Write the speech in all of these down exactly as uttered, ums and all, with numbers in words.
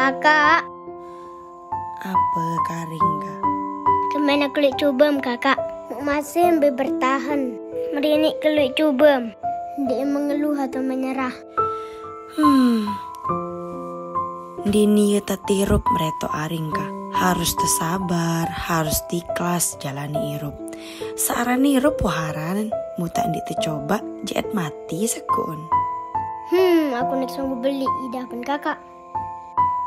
Kakak. Apa karing ka? Kemana keluik cubem, Kakak? Masih bertahan. Merinik keluik cubem. Dia mengeluh atau menyerah. Hmm. Dini ya tatirup mereto aring ka. Harus tersabar, harus ikhlas jalani irup. Saran irup waharanan, mutak ndik tercoba, jeet mati sekun. Hmm, aku nek sanggup beli idapan kakak.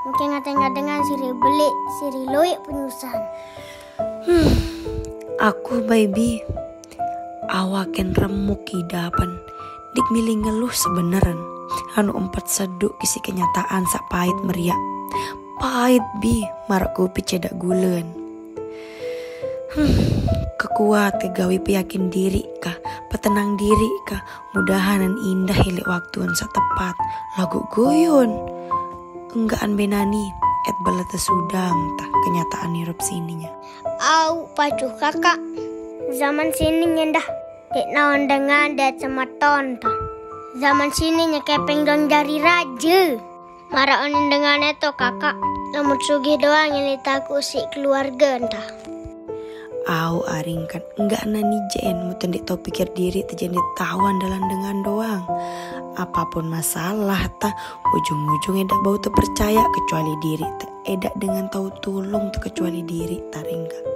Mungkin ngateng-ngatengan siri beli, siri loik penyusahan. Hmm, aku baby, awaken remuk idapan. Dik milih ngeluh sebeneren. Anu empat seduk isi kenyataan sak pahit meriak. Pahit bi, marak kopi cedak gulen. Hmm, kekuat kegawi peyakin diri kah, petenang diri kah, mudahan indah hilik waktu sak tepat. Lagu goyon. Enggaan benani, et bela tesudang tah kenyataan irup sininya. Au pacuh kakak. Zaman sini nyendah. Dek naon dengan dek sematon tah. Zaman sini nyekepeng don jari raja. Marah onin dengan itu kakak. Lamun sugih doang yang ditaku si keluarga entah. Au aringkan, enggak nani jen, muten dik tau pikir diri tejen ditawan dalam dengan doang. Apapun masalah tah, ujung-ujungnya dak bau terpercaya kecuali diri tah. Edak dengan tau tulung terkecuali diri taringka.